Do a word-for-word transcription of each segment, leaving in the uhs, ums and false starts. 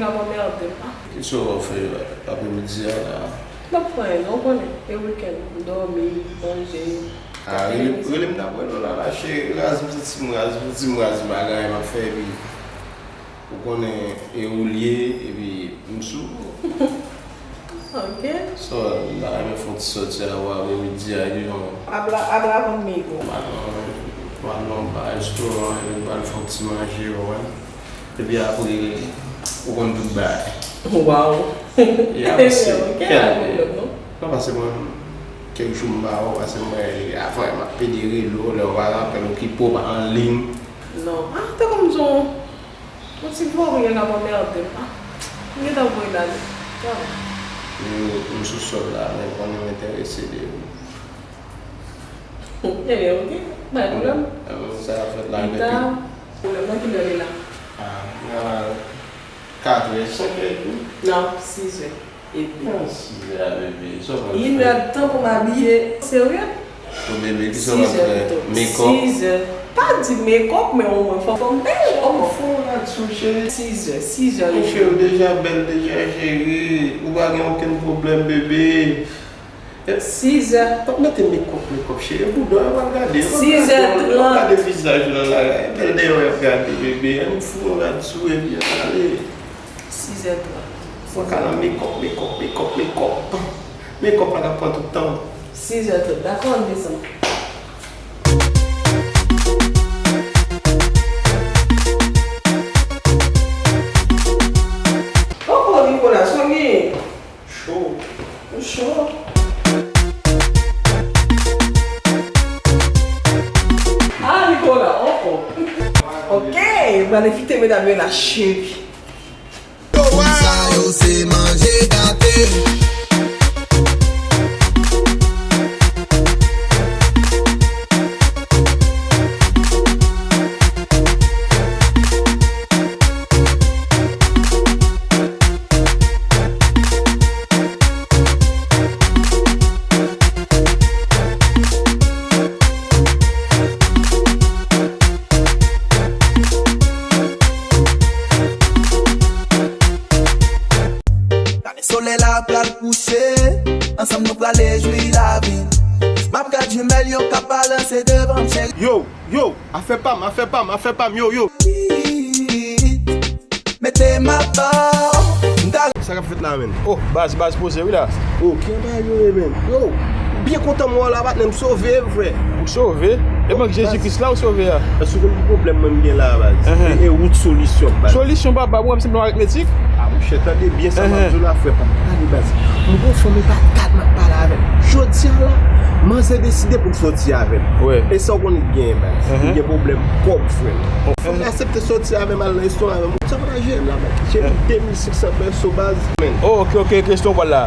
Ap anmède m. Ah. Kisa w ap fè apremidi a la? M ap fè anyen non, ou konnen. E wikenn, m dòmi, manje. Ah, rele, rele m n ap wè nou la, la, cheri. Raz m santi m, raz m santi m, raz bagay m ap fè, epi ou konnen e ou l ye, epi m sou. Ok. So, m ta renmen fè yon ti sòti avè w apremidi a, you know. Abla, abla konn migo. M al nan, m al nan ba, restoran, epi m pral fè yon ti manje, ou wè. Epi apre, ou konn tout bagay. Waw. Ya, paske, ok, kèl, pa gen pwoblèm, non. Non, paske mwen, kèk jou m pa wè w, paske mwen, avan, m ap pede rele w, lè w pa rapèl, ou ki pa an liy. Non. Ah, te konn m di w, yon ti vòryen k ap anmède m. Ah, m gentan voye l ale. Sa va. Yo, m sou sòl la, men konnen m enterese de ou. Ebyen, ok. Pa gen pwoblèm. Ebyen, sa ap fèt la, pita, pwoblèm nan, kilè li la? Ah, nan katrè, senk è epi. Non, sizè epi. Ah, sizè a, bebe. Sa w pral fè? Inèdtan pou m abiye. Serye? Bon, bebe, kisa w pral fè? Mekòp? Sizè. Pa di mekòp, men omwen fò, fò m bèl. Fò m fè yon rad sou, cheri. Sizè, sizè. Mon cheri, ou deja bèl, deja, cheri. Ou pa gen okenn pwoblèm, bebe. Sizè. Pa mete mekòp, mekòp, cheri. Bouda w ap gade. Sizè trant. Gade vizaj ou nan la. Bèl dèyè w ap gade, bebe. Ann fou yon rad sou epi ann ale. Sizè trant. Mwen ka nan mekòp, mekòp, mekòp, mekòp. Mekòp la k ap pran tout tan. Sizè trant. Dakò, ann desann. Kòkò Nicolas, sa w genyen? Cho. Ou cho? Ah, Nicolas, ankò. Ok, m pral envite medam yo la, cheri. Sa yo se manje gate. Gade solèy la pral kouche, ansanm nou prale jwi lavi. M ap gad jimèl yo k ap balanse devan m, cheri. Yo, yo, afè pa m, afè pa m, afè pa m, yo, yo. Mete m abò, m ta... Sa k ap fèt la, menn? Oh, baz, baz poze wi la. Oh, ki anba yo ye, menn? Yo, m byen kontan m wè w la, patnè, m sove, frè. Ou sove? E mank Jezi Kris la ou sove a? Èske w konn ki pwoblèm mwen m gen la, baz? Enhen. E, e wout solisyon, baz. Solisyon, papa, mwen menm se blan aritmetik. Ah, monchè, tande byen sa m ap di w la, frè, pa pale, baz. M gon fanm, e pa kat m ap pale avè l. Jodi a la, manzè deside pou l sòti avè m. Wi. E sa w konnen k genyen, baz? Enhen. M gen pwoblèm kòb, frè. Fanm nan aksepte sòti avè m, al nan restoran avè m. Sa pa ta jere m la, baz. Jere de mil senk san peso, baz. Oh, ok, ok, restoran w pral la?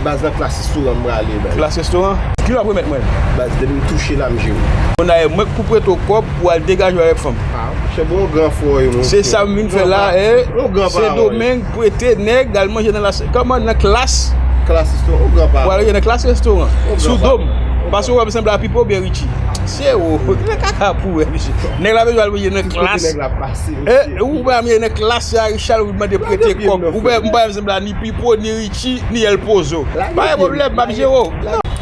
Baz, nan Class Restaurant m prale, baz. Class Restaurant? Ki w ap remèt mwen? Baz, depi m touche la, m jere. Bon, dayè, mwen k pou prete w kòb pou w al degaje w avèk fanm. Ah, monchè, bon, gran frè w ye, monchè. Se sa m vin fè la, e. Yon gran pawòl. Sendomeng, prete nèg, al manje nan la, kòman, nan Class? Class Restaurant, yon gran pawòl. Pou al nan Class Restaurant. Sou do m. Paske w wè m sanble a Pipo oubyen Richie. Se ou, ki kaka pou wè, mesye. Nèg la bezwen al manje nan Class. Kote nèg la pase, mesye? E, ou pa manje nan Class, se a Richard ou mande prete kòb. Ou pa, ou pa sanble a ni Pipo, ni Richie, ni El Pozo. Pa gen pwoblèm, m ap jere w.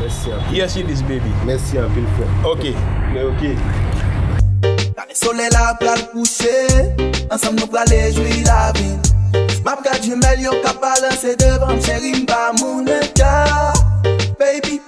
Mèsi anpil. Yes, it is, baby. Mèsi anpil, frè. Ok. Men ok. Gade solèy la pral kouche, ansanm nou prale jwi lavi. M ap gad jimèl yo k ap balanse devan m, cheri, m pa moun enka, baby.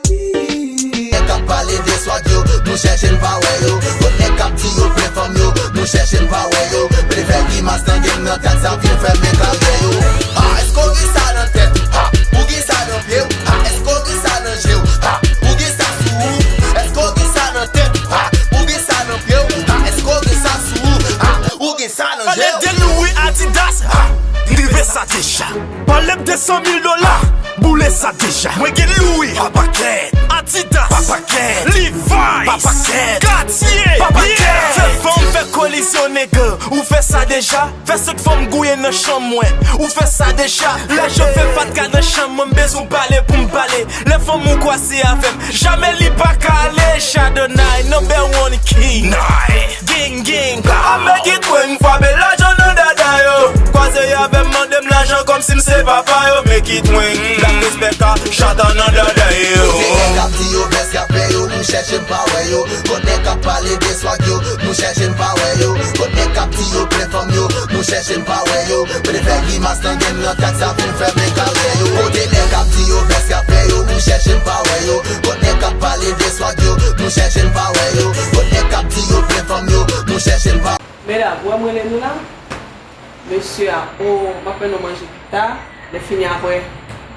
Nèg k ap pale de swag yo, nou chèche n pa wè yo. Kot nèg k ap di yo plen fanm yo, nou chèche n pa wè yo. Vle fè grimas nan game nan, tèt sa vye fèmen karyè yo. Ah, èske w gen sa nan tèt? Ah, ou gen sa nan pye w? Ah, èske w gen sa nan je w? Ah, ou gen sa sou ou? Èske w gen sa nan tèt? Ah, ou gen sa nan pye w? Ah, èske w gen sa sou ou? Ah, ou gen sa nan je w? Mande de Louis Adidas, ah, m rive sa deja. Pale m de san mil dola, boule sa deja. Mwen gen Louis, pa pakèt. Adidas, Papa Kèt, Levi's, Papa Kèt, Cartier, Papa Kèt. Fè fanm fè kolizyon, nèg, ou fè sa deja? Fè sèt fanm gouye nan chanm mwen, ou fè sa deja? Lè je fè fatka nan chanm mwen, m bezwen pale pou m pale. Lè fanm ou kwaze avè m, jamè li pa ka ale. Chardonnay, number one king. Gang, gang. I make it rain, fwape lajan nan dada yo. Kwaze avè m, mande m lajan kòmsi m se papa yo. Make it rain, black respect a chata nan dada yo. Kote nèg ap di yo bèz k ap fè yo, nou chèche m pa wè yo. Kot nèg k ap pale de swag yo, nou chèche m pa wè yo. Kot nèg k ap di yo plen fanm yo, nou chèche m pa wè yo. Mwen te fè grimas nan game nan, tak sa fin fèmen karyè yo. Kote nèg k ap di yo bèz k ap fè yo, nou chèche m pa wè yo. Kot nèg k ap pale de swag yo, nou chèche m pa wè yo. Kot nèg k ap di yo plen fanm yo, nou chèche m pa. Medam, ou wè m rele nou la? Mesye a, o, m ap fè nou manje pita, lè fini apre.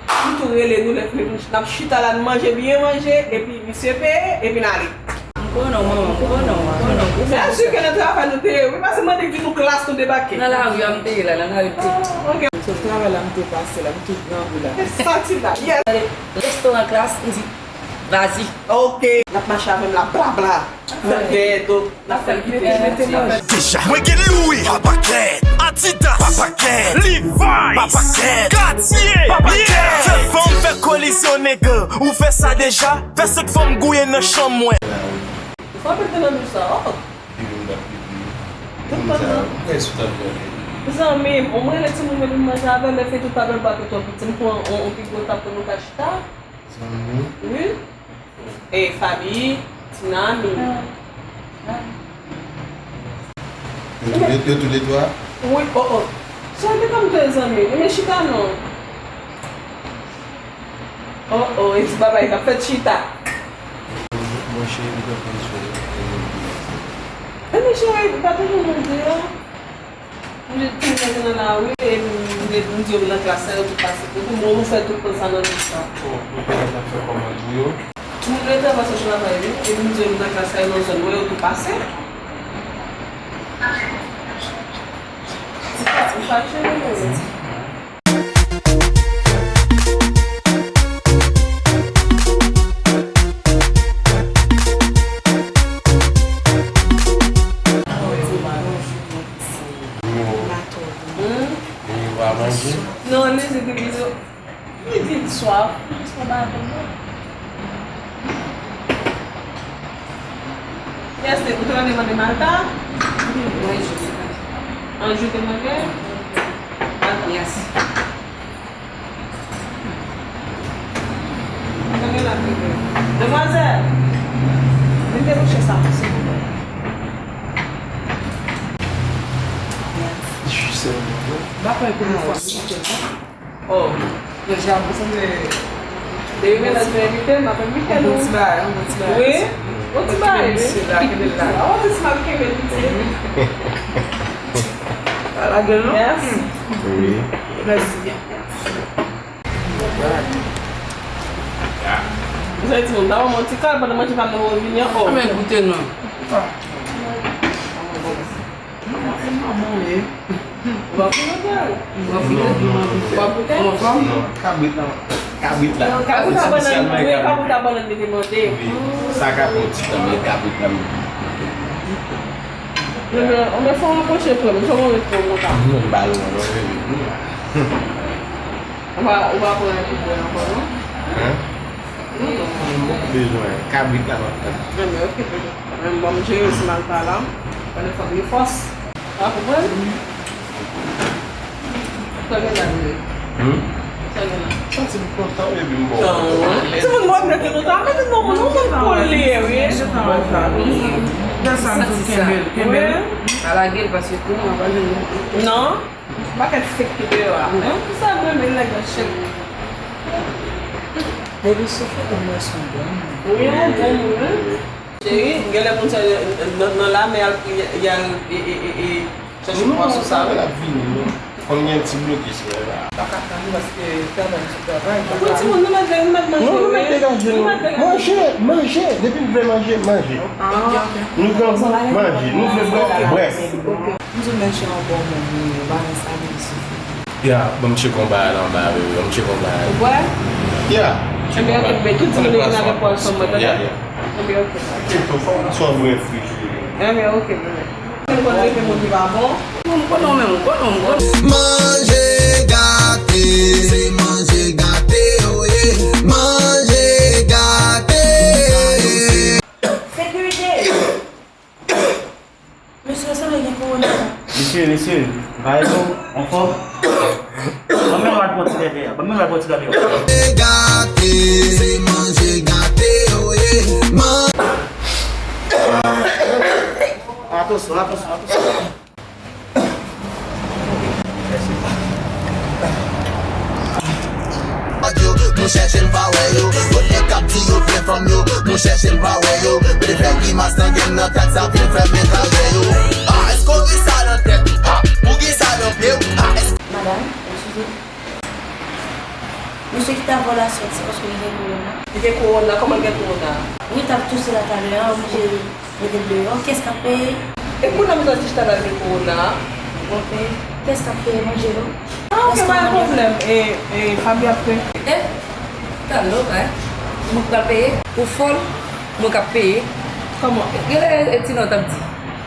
M tou rele nou, lè fini n ap chita la, n manje byen manje, epi misye peye, epi n ale. M konnen w, manman, m konnen w, m konnen w. Byen si ke nan travay nou te ye, wi, paske mwen te di nou klas nou debake. Nan lari a m te ye la, nan lari m te ye. Ah, ok. Sot travay la m te pase la, m tou grangou la. Santi la, yes. Restoran klas, m di, vas-y. Ok. N ap mache avè m la, blabla. Fè dèyè do. N ap fè l kite. Deja. Mwen gen Louis, Papa Kèt, Adidas, Papa Kèt, Levi's, Papa Kèt, Cartier, Papa Kèt. Fè fanm fè kolizyon, nèg, ou fè sa deja? Fè sèt fanm gouye nan chanm mwen. Ou frape l nan douch sa, oh. Tout tan nan. Zanmi m, ou mwen rele timoun yo vin manje avè m, men fè tout pa nan bato twò piti, m pran on, on pi gwo tab pou nou ka chita. Zanmi. Wi. E Fabi, Tina, Mimi. Yo tou le, yo tou le twa? Wi, oh, oh. Sa te kòm de zanmi, men chita non. Oh, oh, e ti babay k ap fèt chita. Mwen cheri, li t ap pran swen. E men cheri, pa toujou nou di yo. M di, tout moun nan lari, epi m di yo nan klas la, yo tou pase. Epi mwen, mwen fè tout tan sa nan douch la. Bon, mwen te la fè kòmantè yo. Moun yo te avanse sou travay, wi. Epi m di yo nan klas la, yo nan zòn mwen, yo tou pase. Ti fache, wi. Ou pa manje? Non, li di li swaf. Li jis pa ba nou. Yes, ou te mande mande Malta? Wi, je te mande. An, je te mande? Yes. Mwen gen la, bebe. Demwazèl, vin debouche sa, silvouplè. Jis sèlman, non? M pa kwè premye fwa m goute, non. Oh. Deja, mwen sanble. Depi menaj mwen envite m, m ap envite nou. Bon ti bagay, bon ti bagay. Wi. Bon ti bagay, wi. Mesye la, kenbe l la. Oh, ti mal kenbe l, piti. Pa lage l, non? Yes. Wi. Mèsi. Mwen santi moun ta ban mwen ti kal pandan manje pa m nan revini ankò. Anben goute non. Ou pa goute? Ou pa goute? Non, non, non. Kabrit la. Kabrit la. Non, kabrit a bannann, wi, kabrit a bannann li te mande. Wi. Sa ka pran ti tan, men kabrit la. Anben, anben, fò w rapwoche frè m, fò w ret pou w kontan. Non, m ba l non, non, non. Ou pa, ou pa pran epi bwè ankò, non? Hein? Non, non. M poko bezwen. Kabrit la m ap tann. Enben, oke, bebe. Enben, bon, m jere sou Malta la. Pandan fòk gen fòs. Ou pa konprann? Sa gen la, bebe? Hmm? Sa gen la? Santi m kontan, bebe, m bon. Ti moun mwen mete nou ta, mete non, non, moun kole, wi. Lè sa m di kenbe l, kenbe l. Pa lage l, paske kounye a pa jwenn. Non. Pakèt fake ki deyò a. Mwen, pou sa, mwen renmen nèg nan chèk. Depi soufle pou mwen se yon bon moun. Wi, yon bon moun, wi. Cheri, genlè moun sa nan, nan lamè al, y al, e, e, e, e, chèche pwason sa, wi. L ap vini, non. Konn gen ti blokis, men la. Pa ka tann, paske travay sou travay. Wi, timoun, nou mèt, nou mèt manje, wi. Non, nou mèt degaje nou. Manje, manje. Depi n vle manje, manje. Ah. Nou grangou, manje. Nou vle bwè, bwè. M di w mesye an bon moun li ye, ou pa wè sa li di soufle. Ya, ban m tcheke yon bagay la anba, bebe, ban m tcheke yon bagay. Ou kwè? Ya. Ebyen, ok, bebe, tout timoun yo vin avèk pwason mwen, tande? Ebyen, ok. Swa mwen fri. Ebyen, ok, bebe. Mwen konn se ke moun ki pa bon. Mwen konnen w menm, mwen konnen w, mwen konnen w. Manje gate, se manje gate yo ye. Manje gate. Sekirite. Mesye, sa vle gen kowona la. Mesye, mesye, bagay yo anfòm. Ban m al pran ti lè deyò. Ban m al pran ti lè deyò. Manje gate, se manje gate yo ye. Man- Atansyon, atansyon, atansyon. Yo, nou chèche n pa wè yo. Kot nèg k ap di yo fè fanm yo, nou chèche n pa wè yo. Yo te fè grimas nan gèm nan, kat sa vin fèmen kavè yo. Ah, èske w gen sa nan tèt? Ah, ou gen sa nan pye w? Ah, èske Madam, eskize. Mesye ki t avè w la sòt, se paske li gen kowona? Li gen kowona? Kòman l gen kowona? Wi, l t ap touse la talè a, oblije mete l deyò. Kiyès k ap peye? E kounye a m santi chita la gen kowona. Bon, peye. Kiyès k ap peye manje nou? Ah, ok, pa gen pwoblèm. E, e, Fabio ap peye? E, talè, ok. Mwen k pral peye? Ou fòl? Mwen k ap peye? Kòman? Genlè, e, Tina w t ap di.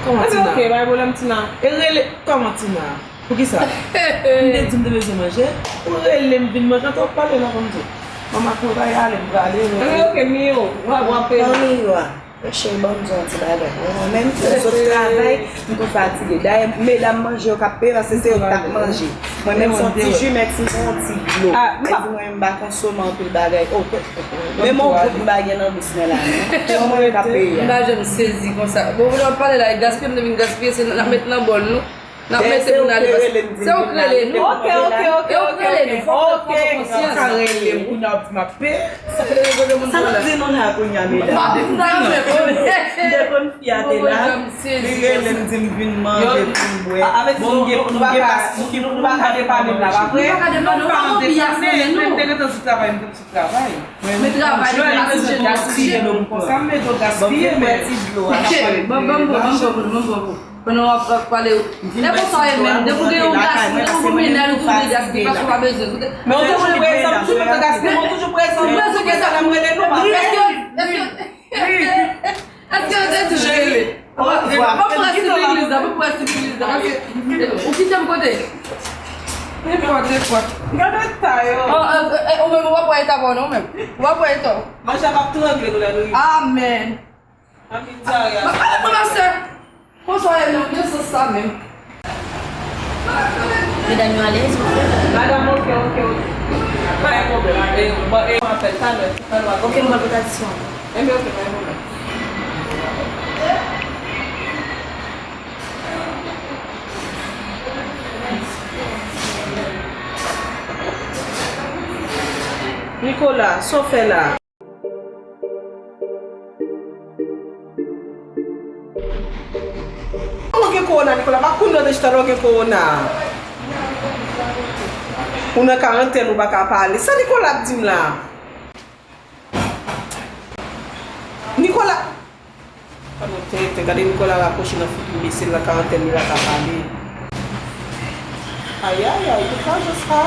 Kòman Tina? Ok, pa gen pwoblèm, Tina. E rele, kòman Tina? Poukisa? M te di m te bezwen manje. Ou rele m vin manje, antan w pale la pou m di w. Manman ak mwen pa y ale, m prale. Ebyen, ok, Miyo, w ap, w ap peye. Mami, w a. Cheri, ban m di w yon ti bagay. Mwen menm, m sot travay, m tou fatige. Dayè, medam manje yo k ap peye, paske se yo k t ap manje. Mwen menm, se yon ti jimèks, m pran yon ti dlo. Ah, m pa. Epi mwen menm, m pa konsome anpil bagay. Oh, men yon gout m pa gen nan bous mwen la, non. Se mwen k ap peye a. M pa janm sezi konsa. Bon, w ap pale la, e gaspiye m te vin gaspiye, se n ap met nan bòl nou. N ap mete moun ale, paske se ou k rele nou. Ok, ok, ok, ok. E ou k rele nou, fòk nou pran konsyans. Sa rele m, kounye a w ap di m ap peye. Sa k rele kote moun pran la? Sa n ap di nou la kounye a, medam? M pa konn sa, men. M te konn fi a te la, li rele m, di m vin manje, vin bwè. Bon, m gen, m gen pas, m gen, nou pa ka depann m la, pa vre? Nou pa ka depann, nou pa gon piyas nan men nou. M te gentan sou travay, m te sou travay. Men travay li gaspiye, gaspiye. Konsa m mete w gaspiye, men ti dlo a. Cheri, ban, ban m pran, ban m pran pou nou, ban m pran pou nou. Pandan w ap, ap pale, e konsa w ye menm. Depi w gen yon gaspiye, depi w gen yon gaspiye, paske w pa bezwen. Men w toujou prezan, toujou prezan, gaspiye, men w toujou prezan. Ou prezan, ou prezan, m rele nou, pa fè. Èske, èske, èske yo te di w rele? Mwen prè sou legliz la, mwen prè sou legliz la, paske ou kite m kote? Nenpòt, nenpòt. Gade eta yo. Ou menm, ou pa pran eta pa w non, ou menm. Ou pa pran eta w. Manje ap trangle nou lè nou rive. Amèn. Anpil dyare a. Mwen pa sè. Konsa w ye menm, gen sans sa menm. Medam yo alèz, ok? Madam, ok, ok, ok. Pa gen pwoblèm. E, bon, e, mwen apèl talè, talè. Ok, mwen pral pote adiksyon. Ebyen, ok, pa gen pwoblèm. Nicolas, sa w fè la? Ou gen kowona, Nicolas, pa kounye w te chita la w gen kowona. Ou nan karantèn, ou pa ka pale. Sa Nicolas ap di m la? Nicolas! Gade yon tenten, gade Nicolas rakwoche nan figi mesye l nan karantèn, li pa ka pale. Ayayay, tout lajan sa.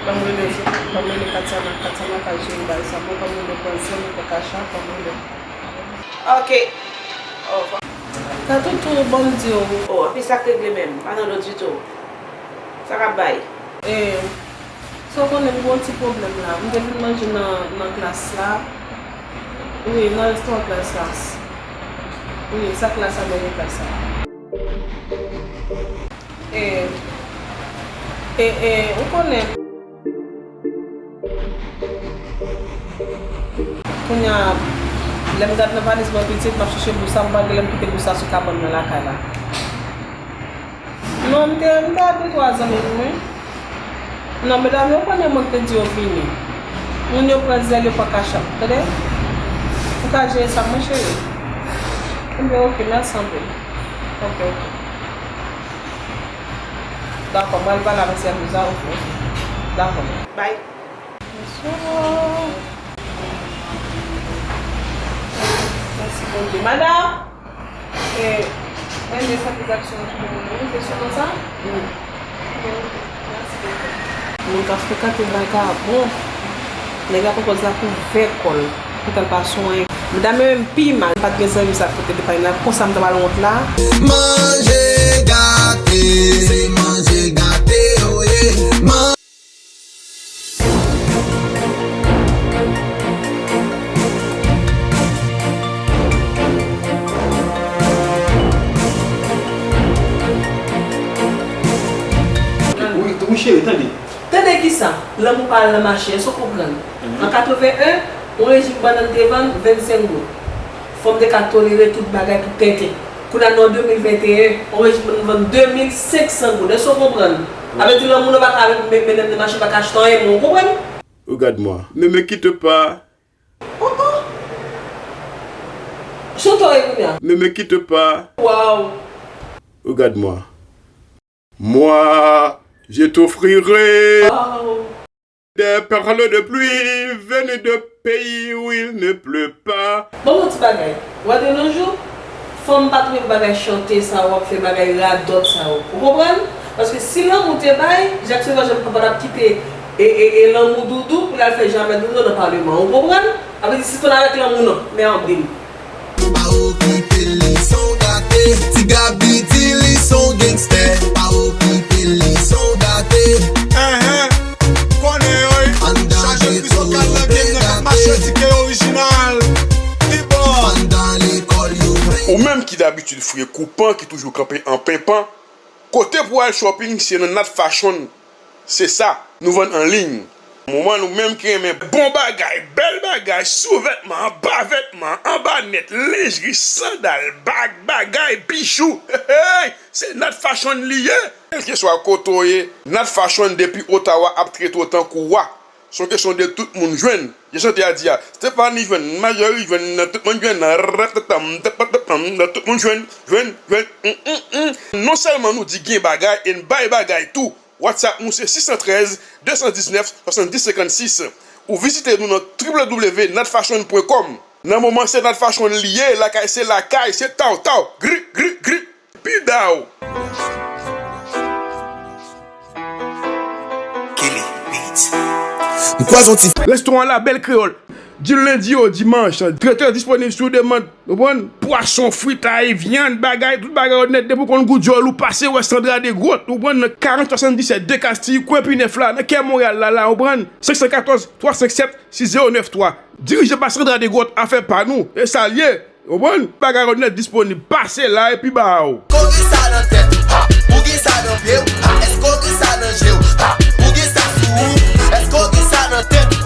Ban m rele, ban m rele Katiana, Katiana ka jere bagay sa. Bon, ban m rele Pranzè, mwen pran Kacha, ban m rele. Ok. Ovwa. Tatotou, ban m di w. Oh, anpil sa k regle menm. Pa nan lòd ditou. Sa k ap bay? E, sa w konnen, m gen yon ti pwoblèm la. M te vin manje nan, nan klas la. Wi, nan restoran klas la. Wi, sa klas la, dènye klas la. E, e, e, ou konnen. Kounye a, lè m gad nan valiz mwen pitit, m ap chèche bous sa, m pa gen lè m kite bous sa sou kabann nan lakay la. Non, m te, m te abitye a zanmi m, wi. Non, medam yo konnen mwen k te di yo vini. Moun yo pran zèl, yo pran kachap, tande? Ou ka jere sa, mon cheri? Ebyen, ok, mèsi anpil. Ok, ok. Dakò, mwen al pale avèk sèvis la, ok. Dakò. Bye. Bonswa. Mèsi Bondye. Madam, e, Renmen satisfaksyon an tou, wi, se sou non sa? Wi. Bon, ok. Mèsi bokou. Moun k ap frekante vagabon. Nèg la pran pòz la pou vè kò l. Pou t al pa swen. Medam yo menm pi mal. M pa t gen zanmi sa k fout te pale la. Konsa m ta pral wont la. Manje gate, se manje gate yo ye. Man- Wi, wi, cheri, tande. Tande kisa? Lanmou pa al nan mache, èske w konprann? Mhm. An katreven en, yon rejim bannann te vann vennsenk goud. Fanm te ka tolere tout bagay, tout tenten. Kounye a, nan de mil venteyen, yon rejim bannann vann de mil senk san goud. Èske w konprann? Sa vle di lanmou nan pa ka men, men, mennen m nan mache, pa ka achte anyen, men w konprann? Regarde-moi, ne me quitte pas. Oh, oh. Chante w ye kounye a. Ne me quitte pas. Waw. Regarde-moi. Moi, je t'offrirai des perles de pluie venues de pays où il ne pleut pas. Ban m yon ti bagay. Ou wè de nos jours, fanm pa twouve bagay chante sa yo, w ap fè bagay radòt sa yo. Ou konprann? Paske si lanmou te bay, Jak Sevajèn pa t ap kite e, e, e lanmou doudou pou l al fè jamè doudou nan palman. Ou konprann? Sa vle di si konn avèk lanmou non, men anpil. Pa okipe li, son gate. Ti Gaby di li son gangstè. Pa okipe li, son gate. Enhen, konnen yo wi. Chaje Kristo k al nan game nan k ap mache di ke orijinal. Li bon. Ou menm ki dabitid fre koupan, ki toujou kanpe an penpan, kote pou al shopping se nan Nat Fashion. Se sa, nou vann an liy. Moman nou menm ki renmen bon bagay, bèl bagay, sou vètman, anba vètman, anba nèt, lenjri, sandal, bag, bagay, bijou, hey, hey, se Nat Fashion li ye. Kèlkeswa kote w ye, Nat Fashion depi Ottawa ap trete w tankou wa. Se yon kesyon de tout moun jwenn. Jan chante a di a, Stephanie jwenn, Marjorie jwenn, tout moun jwenn, ratatam, tapatam, tout moun jwenn, jwenn, jwenn, mm, mm, mm. Non sèlman nou di gen bagay e n bay bagay tou. WhatsApp nou se sis san trèz, de san diznèf, swasanndis senkannsis. Ou vizite nou nan w w w nat fashion point com. Nan moman se Nat Fashion li ye, lakay se lakay, se taw taw, gri, gri, gri, pidaw. Kelly Beats. M kwaze yon ti. Restoran La Belle Créole. Di lendi o dimanch, tretè disponib sou demann. Ou konprann? Pwason, fritay, vyann, bagay, tout bagay yo nèt. Depi w konn gou dyòl ou, pase wè Sandra Desgrottes, ou konprann, nan karant swasanndisèt de Castille, kwen Pinèf la, nan kè Monreyal la, la, ou konprann, senk san katòz, twa senk sèt, sis zewo nèf twa. Dirije pa Sandra Desgrottes, afè pa nou, e sa l ye, ou konprann, bagay yo nèt disponib, pase la epi ba w. Èske w gen sa nan tèt? Ha! Ou gen sa nan pye w? Ha! Èske w gen sa nan je w? Ha! Ou gen sa sou ou? Èske w gen sa nan tèt?